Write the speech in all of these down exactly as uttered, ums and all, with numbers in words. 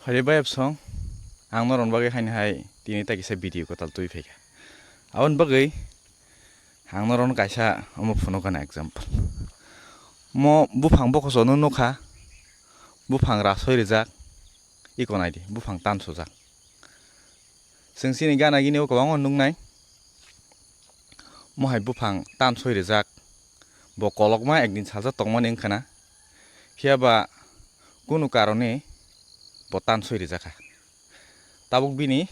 Phai bai absong, ang norok bagwi haini hai tini ta kisa video kwtal twi phaikha. Aboni bagwi ang norok kaisa omo phunukgana example. Mo buphang bokosono nukha, buphang rasoi rijak, iko naidi, buphang tansujak. Chwng chini gana gini o kwbangma nuknai. Mohai buphang tansoi rijak, bo kolokma ekdin salsa tongmani wngkha na, phiya ba kunu karone bo tansoi rijakha. Tabuk bini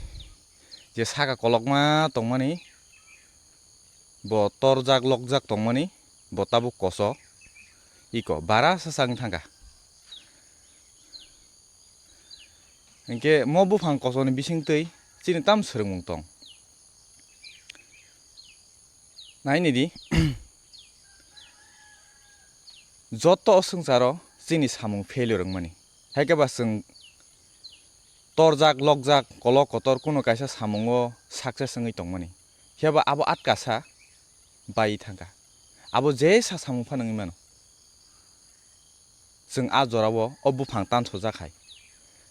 je saka kolokma tongmani, bo torjak lokjak tongmani, bo tabuk koso iko bara sa chang thangkha. Hinkhe mo buphang kosoni bisingtwi chini tam swrwngmung tong. Nainidi, joto o swngcharo chini samung failure wngmani. Haikhe ba chwng torjak, lokjak, kolok kotor kuno kaisa samungo success wngwi tongmani. Phiya ba abo atkasa bai thangkha. Abo jesa samung phano wngwi mano. Chwng a jorao o buphang tansojak hai.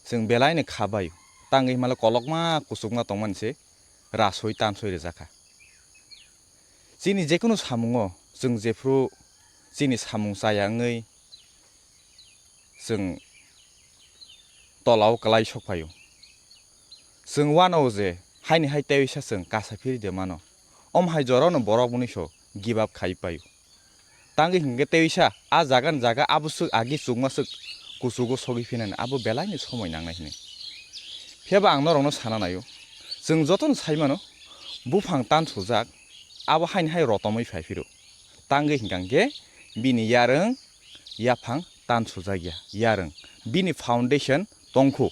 Chwng belaino kha bai. Tangwi himale kolokma kuchukma tongmani se rasoi tansoi rijakha. Chini jekunu samungo chwng jephru chini samung chaya wngwi chwng tolao kwlai sok phaio. Chwng uanao je haini hai teisa chwng kasa phiri de mano. Om hai jorano borok mwnwiso give up khai paio. Tangwi hinkhe teisa a jaga ni jaga abo swk agi chukma swk kuchugo sogwi phinani abo belaini somoi nangnai hinwi. Phiya ba ang norokno sana naio, chwng jotono sai mano buphang tansujak abo haini hai rotomwi phai phiro. Tangwi hinkha hinkhe bini yarwng yaphang tansujak ya, yarwng bini foundation tongkhu.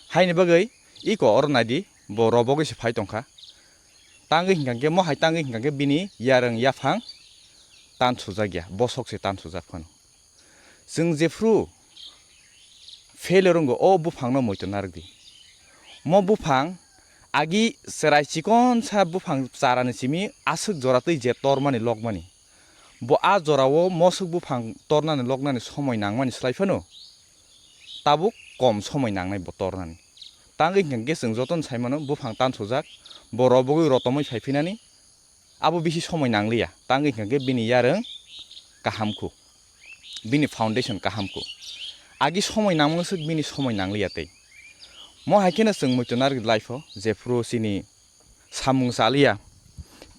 Haini bagwi iko oro naidi bo robogwi se phai tongkha. Tangwi hinkha hinkhe mo hai tangwi hinkha hinkhe bini yarwng yaphang tansujak ya, bosok se tansujak phano. Chwng jephru failure wngkha o buphangno moito narwkdi. Mo buphang agi chwrai chikonsa buphang charani simi aswk jora twi je tormani lokmani. Bo a jorao moswk buphang tornani loknani somoi nangmani slai phano tabuk kom somoi nangnai bo tornani. Tangwi hinkha hinkhe chwng jotono sai mano buphang tansujak, bo robogwi rotomwi phai phinani. Abo bisi somoi nangliya, tangwi hinkha khe bini yarwng kaham khu, bini foundation kaham khu. Agi somoi nangmano swk bini somoi nangliya tei. Mo hai kheno chwng muitu narwk life o, jephru chini samung chaliya,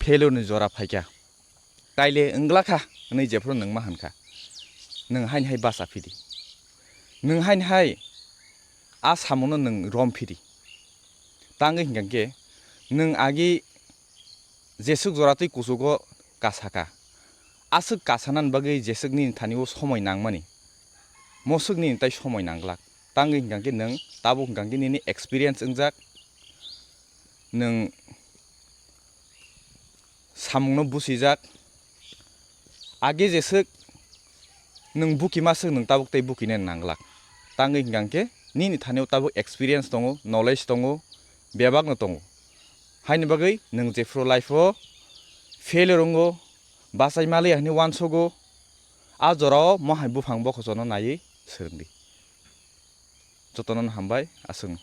failure ni jora phaikha. Kaile wngla kha hwnwi jephru nwng ma hwn kha. Nwng haini hai bacha phidi. Nwng haini hai a samungno nwng rom phidi. Tangwi hinkha khe nwng agi jeswk jora twi kuchugo kasakha. Aswk kasanani bagwi jeswk nini thani o somoi nangmani, moswk nini tai somoi nangglak. Tangwi hinkha khe nwng tabuk hinkha khe nini experience wngjak, nwng samungno busijak. Age jeswk nwng buki maswk nwng tabuk tei bukina nanglak. Tangwi hinkha khe nini thani o tabuk experience tongo, knowledge tongo, bebakno tongo. Haini bagwi nwng jephru life o failure wngo, bachai maliya hwnwi uansogo, a jorao mohai buphang bokhosono naiwi swrwngdi. Jotono hambai, aswk.